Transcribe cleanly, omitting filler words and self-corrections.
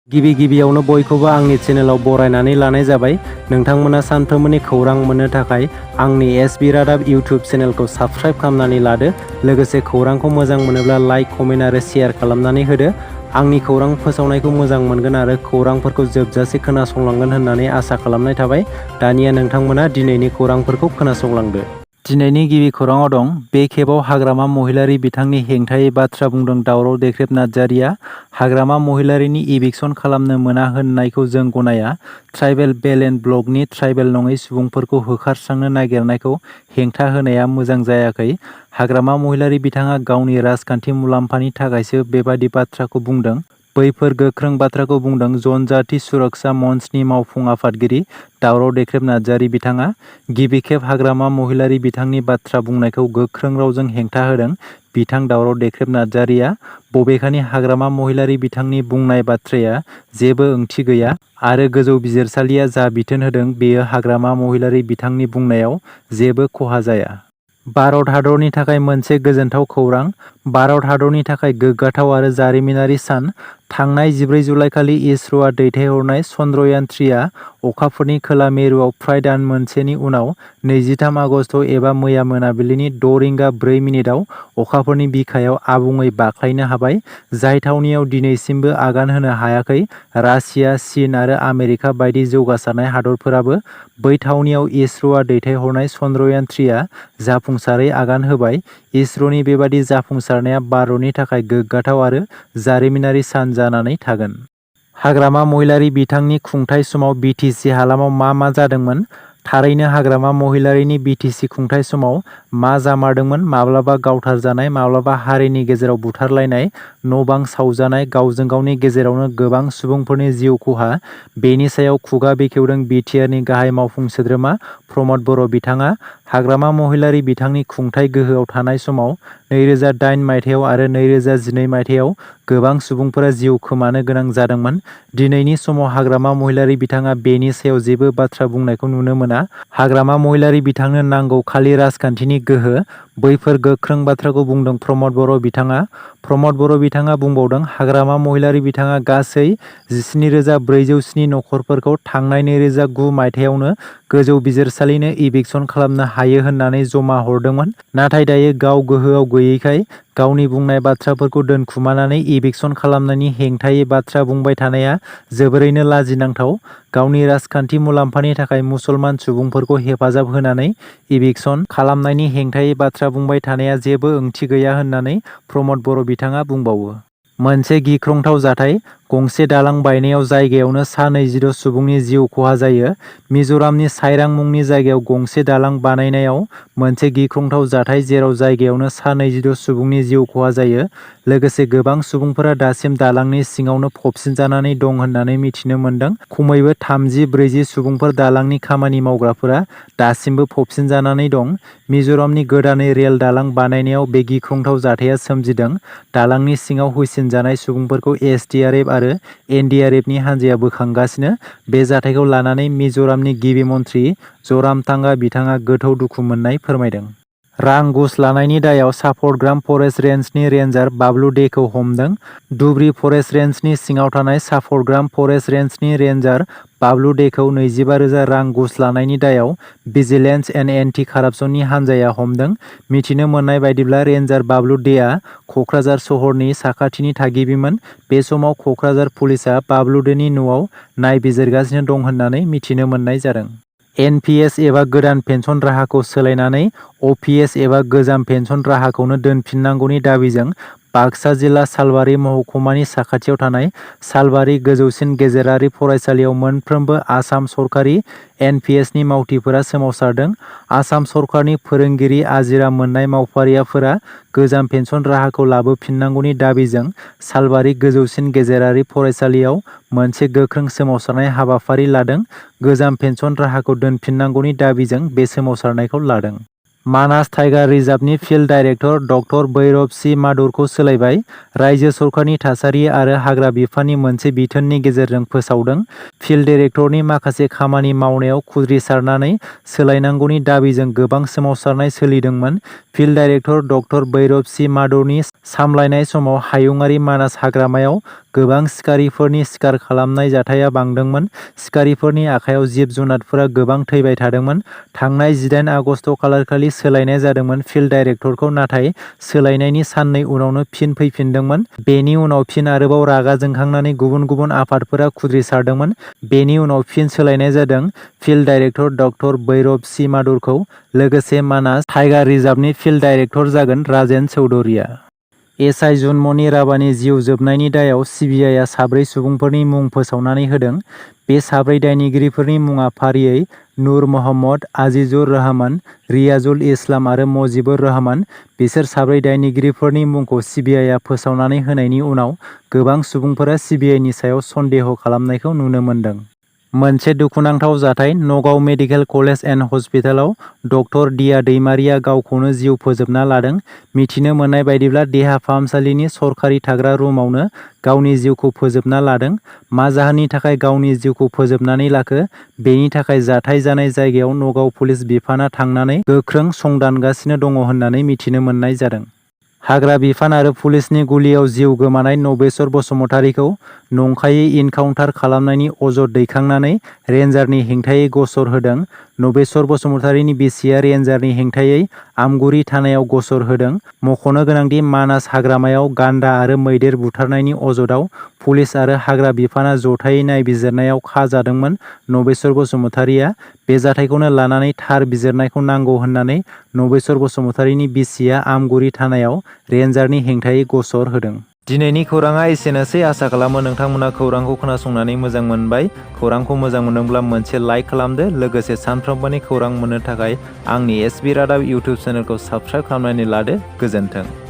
गिबियावनो बयखौबो आंनि चेनेलाव बरायनानै लानाय जाबाय। नोंथांमोना सानफ्रोमबोनि खौरां मोननो थाखाय आंनि एसबि रादाब इउटिउब चेनेलखौ साबस्क्राइब खालामनानै लादो। लोगोसे खौरांखौ मोजां मोनोब्ला लाइक, कमेन्ट आरो शेयार खालामनानै होदो। आंनि खौरां फोसावनायखौ मोजां मोनगोन आरो खौरांफोरखौ जोबजासे खोनासंलांगोन होननानै आसा खालामनाय थाबाय। दानिया नोंथांमोना दिनैनि खौरांफोरखौ खोनासंलांदो। दिनैनि गिबि खौराङाव दं। बे खेबाव हाग्रामा महिलारि बिथांनि हेंथायै बाथ्रा बुंदों दावराव देख्रेब नार्जारिया। हाग्रामा महिलारिनि इभिक्सन खालामनो मोना होननायखौ जों गनाया। ट्राइबेल बेलेन्ड ब्लकनि ट्राइबेल नङै सुबुंफोरखौ होखारस्रांनो नागिरनायखौ हेंथा होनाया मोजां जायाखै। हाग्रामा महिलारि बिथाङा गावनि राजखान्थि मुलाम्फानि थाखायसो बेबादि बाथ्राखौ बुंदों। बैफोर गोख्रों बाथ्राखौ बुंदों जनजाति सुरक्षा मन्चनि मावफुं आफादगिरि दावराव देख्रेब नार्जारि बिथाङा। गिबि खेब हाग्रामा महिलारि बिथांनि बाथ्रा बुंनायखौ गोख्रों रावजों हेंथा होदों बिथां दावराव देख्रेब नार्जारिया। बबेखानि हाग्रामा महिलारि बिथांनि बुंनाय बाथ्राया जेबो ओंथि गैया आरो गोजौ बिजिरसालिया जा बिथोन होदों बेयो हाग्रामा महिलारि बिथांनि बुंनायाव जेबो खहा जाया। भारत हादरनि थाखाय मोनसे गोजोनथाव खौरां। भारत हादरनि थाखाय गोग्गाथाव आरो जारिमिनारि सान। थांनाय 14 जुलाइखालि इसर'आ दैथायहरनाय चन्द्रयान-3आ अखाफोरनि खोला मेरुआव फ्राय दान मोनसेनि उनाव 23 आगस्ट एबा मैया मोनाबिलिनि 6:04 अखाफोरनि बिखायाव आबुङै बाख्लायनो हाबाय। जाय थावनियाव दिनैसिमबो आगान होनो हायाखै। रासिया, चीन आरो आमेरिका बायदि जौगासारनाय हादरफोराबो बै थावनियाव इसर'आ दैथायहरनाय चन्द्रयान-3आ जाफुंसारै आगान होबाय। इसर'नि बेबादि जाफुंसारनाया भारतनि थाखाय गोग्गाथाव आरो जारिमिनारि सान जानानै थागोन। हाग्रामा महिलारि बिथांनि खुंथाय समाव बिटिसि हालामाव मा जादोंमोन? थारैनो हाग्रामा महिलारिनि बिटिसि खुंथाय समाव मा जामारदोंमोन? माब्लाबा गावथारजानाय, माब्लाबा हारिनि गेजेराव बुथारलायनाय, न'-बां सावजानाय, गावजों गावनि गेजेरावनो गोबां सुबुंफोरनि जिउ खहा। बेनि सायाव खुगा बेखेवदों बिटिआरनि गाहाय मावफुं सोद्रोमा प्रमद बर' बिथाङा। हाग्रामा महिलारि बिथांनि खुंथाय गोहोआव थानाय समाव 2008 मायथाइयाव आरो 2012 मायथाइयाव गोबां सुबुंफोरा जिउ खोमानो गोनां जादोंमोन। दिनैनि समाव हाग्रामा महिलारि बिथाङा बेनि सायाव जेबो बाथ्रा बुंनायखौ नुनो मोना। हाग्रामा महिलारि बिथांनो नांगौ खालि राजखान्थिनि गोहो। बैफोर गोख्रों बाथ्राखौ बुंदों प्रमद बर' बिथाङा। प्रमद बर' बिथाङा बुंबावदों, हाग्रामा महिलारि बिथाङा गासै 17,407 नखरफोरखौ थांनाय 2009 मायथाइयावनो गोजौ बिजिरसालिनो इभिक्सन खालामनो हायो होननानै जमा हरदोंमोन। नाथाय दायो गाव गोहोआव गैयैखाय गावनि बुंनाय बाथ्राफोरखौ दोनखुमानानै इभिक्सन खालामनायनि हेंथायै बाथ्रा बुंबाय थानाया जोबोरैनो लाजिनांथाव। गावनि राजखान्थि मुलाम्फानि थाखाय मुसलमान सुबुंफोरखौ हेफाजाब होनानै इभिक्सन खालामनायनि हेंथायै बाथ्रा बुंबाय थानाया जेबो ओंथि गैया होननानै प्रमद बर' बिथाङा बुंबावो। मोनसे गिख्रंथाव जाथाय। गंसे दालां बायनायाव जायगायावनो सा 22 सुबुंनि जिउ खहा जायो। मिज'रामनि साइरां मुंनि जायगायाव गंसे दालां बानायनायाव मोनसे गिख्रंथाव जाथाय जेराव जायगायावनो सा 22 सुबुंनि जिउ खहा जायो। लोगोसे गोबां सुबुंफोरा दासिम दालांनि सिङावनो फबसिनजानानै दं होननानै मिथिनो मोन्दों। खमैबो 30-40 सुबुंफोर दालांनि खामानि मावग्राफोरा दासिमबो फबसिनजानानै दं। मिज'रामनि गोदानै रेल दालां बानायनायाव बे गिख्रंथाव जाथाया सोमजिदों। दालांनि सिङाव होसिनजानाय सुबुंफोरखौ एसडिआरएफ आरो एनडिआरएफनि हानजाया बोखांगासिनो। बे जाथायखौ लानानै मिज'रामनि गिबि मन्थ्रि ज'रामथांगा बिथाङा गोथौ दुखु मोन्नाय फोरमायदों। रां घुस लानायनि दायाव साफरग्राम फरेस्ट रेन्जनि रेन्जार बाबलु डेखौ हमदों। धुब्रि फरेस्ट रेन्जनि सिङाव थानाय साफरग्राम फरेस्ट रेन्जनि रेन्जार बाबलु डेखौ 25,000 रां घुस लानायनि दायाव भिजिलेन्स एन्ड एन्टि कारापसननि हानजाया हमदों। मिथिनो मोननाय बायदिब्ला रेन्जार बाबलु डेआ कक्राझार सहरनि साखाथिनि थागिबिमोन। बे समाव कक्राझार पुलिसआ बाबलु डेनि न'आव नायबिजिरगासिनो दं होननानै मिथिनो मोननाय जादों। एनपिएस एबा गोदान पेन्सन राहाखौ सोलायनानै अपिएस एबा गोजाम पेन्सन राहाखौनो दोनफिननांगौनि दाबिजों बाक्सा जिल्ला सालबारि महकुमानि साखाथियाव थानाय सालबारि गोजौसिन गेजेरारि फरायसालियाव मोनफ्रोमबो आसाम सरकारि एनपिएसनि मावथिफोरा सोमावसारदों। आसाम सरकारनि फोरोंगिरि आजिरा मोननाय मावफारियाफोरा गोजाम पेन्सन राहाखौ लाबोफिननांगौनि दाबिजों सालबारि गोजौसिन गेजेरारि फरायसालियाव मोनसे गोख्रों सोमावसारनाय हाबाफारि लादों। गोजाम पेन्सन राहाखौ दोनफिननांगौनि दाबिजों बे सोमावसारनायखौ लादों। मानास टाइगार रिजार्भनि field director doctor Bhairab C माधुरखौ सोलायबाय। रायजो सरकारनि थासारि आरो हाग्रा बिफाननि मोनसे बिथोननि गेजेरजों फोसावदों। फिल्ड डाइरेक्टरनि माखासे खामानि मावनायाव खुद्रिसारनानै सोलायनांगौनि दाबिजों गोबां सोमावसारनाय सोलिदोंमोन। फिल्ड डाइरेक्टर डक्टर भैरब सि माधरनि सामलायनाय समाव हायुङारि मानास हाग्रामायाव गोबां सिखारिफोरनि सिखार खालामनाय जाथाया बांदोंमोन। सिखारिफोरनि आखायाव जिब जुनारफोरा गोबां थैबाय थादोंमोन। थांनाय 18 आगस्ट खालारखालि सोलायनाय जादोंमोन फिल्ड डाइरेक्टरखौ, नाथाय सोलायनायनि साननै उनावनो फिन फैफिनदोंमन। बेनि उनाव फिन आरोबाव रागा जोंखांनानै गुबुन गुबुन आफादफोरा खुद्रिसारदोंमोन। बेनि उनाव फिन सोलायनाय जादों। फिल्ड डाइरेक्टर डक्टर भैरब सि माधरखौ लोगोसे मानास टाइगार रिजार्भनि फिल्ड डाइरेक्टर जागोन राजेन चौधुरीआ। एसआइ जुनमनि राभानि जिउ जोबनायनि दायाव सिबिआइआ 4 सुबुंफोरनि मुं फोसावनानै होदों। बे 4 दायनिगिरिफोरनि मुङा फारियै नूर महम्मद, आजिजुर रहमान, रियाजुल इस्लाम आरो मजिबुर रहमान। बिसोर 4 दायनिगिरिफोरनि मुंखौ सिबिआइआ फोसावनानै होनायनि उनाव गोबां सुबुंफोरा सिबिआइनि सायाव सन्देह खालामनायखौ नुनो मोन्दों। मोनसे दुखुनांथाव जाथाय। नगाव मेडिकेल कलेज एन्ड हस्पिटालाव डक्टर दिया दैमारिया गावखौनो जिउ फोजोबना लादों। मिथिनो मोननाय बायदिब्ला देहा फाहामसालिनि सरकारि थाग्रा रुमावनो गावनि जिउखौ फोजोबना लादों। मा जाहोननि थाखाय गावनि जिउखौ फोजोबनानै लाखो, बेनि थाखाय जाथाय जानाय जायगायाव नगाव पुलिस बिफाना थांनानै गोख्रों संदानगासिनो दङ होननानै मिथिनो मोननाय जादों। हाग्रा बिफान आरो पुलिसनि गुलियाव जिउ गोमानाय नबेस्वर बसुमतारीखौ नंखायै इनकाउन्टार खालामनायनि अजद दैखांनानै रेन्जारनि हेंथायै गसर होदों। नबेस्वर बसुमतारीनि बिसिया रेन्जारनि हेंथायै आमगुरि थानायाव गसर होदों। मख'नो गोनांदि मानास हाग्रामायाव गान्दा आरो मैदेर बुथारनायनि अजदआव पुलिस आरो हाग्रा बिफाना जथायै नायबिजिरनायाव खाजादोंमोन। नबेस्वर बसुमतारीया बे जाथायखौनो लानानै थार बिजिरनायखौ नांगौ होननानै नबेस्वर बसुमतारीनि बिसिया आमगुरि थानायाव रेन्जारनि हेंथायै गसर होदों। दिनैनि खौराङा एसेनोसै। आसा खालामो नोंथांमोना खौरांखौ खोनासंनानै मोजां मोनबाय। खौरांखौ मोजां मोनदोंब्ला मोनसे लाइक खालामदो। लोगोसे सानफ्रोमबोनि खौरां मोननो थाखाय आंनि एसबि रादाब इउटुब चेनेलखौ साबस्क्राइब खालामनानै लादो। गोजोन्थों।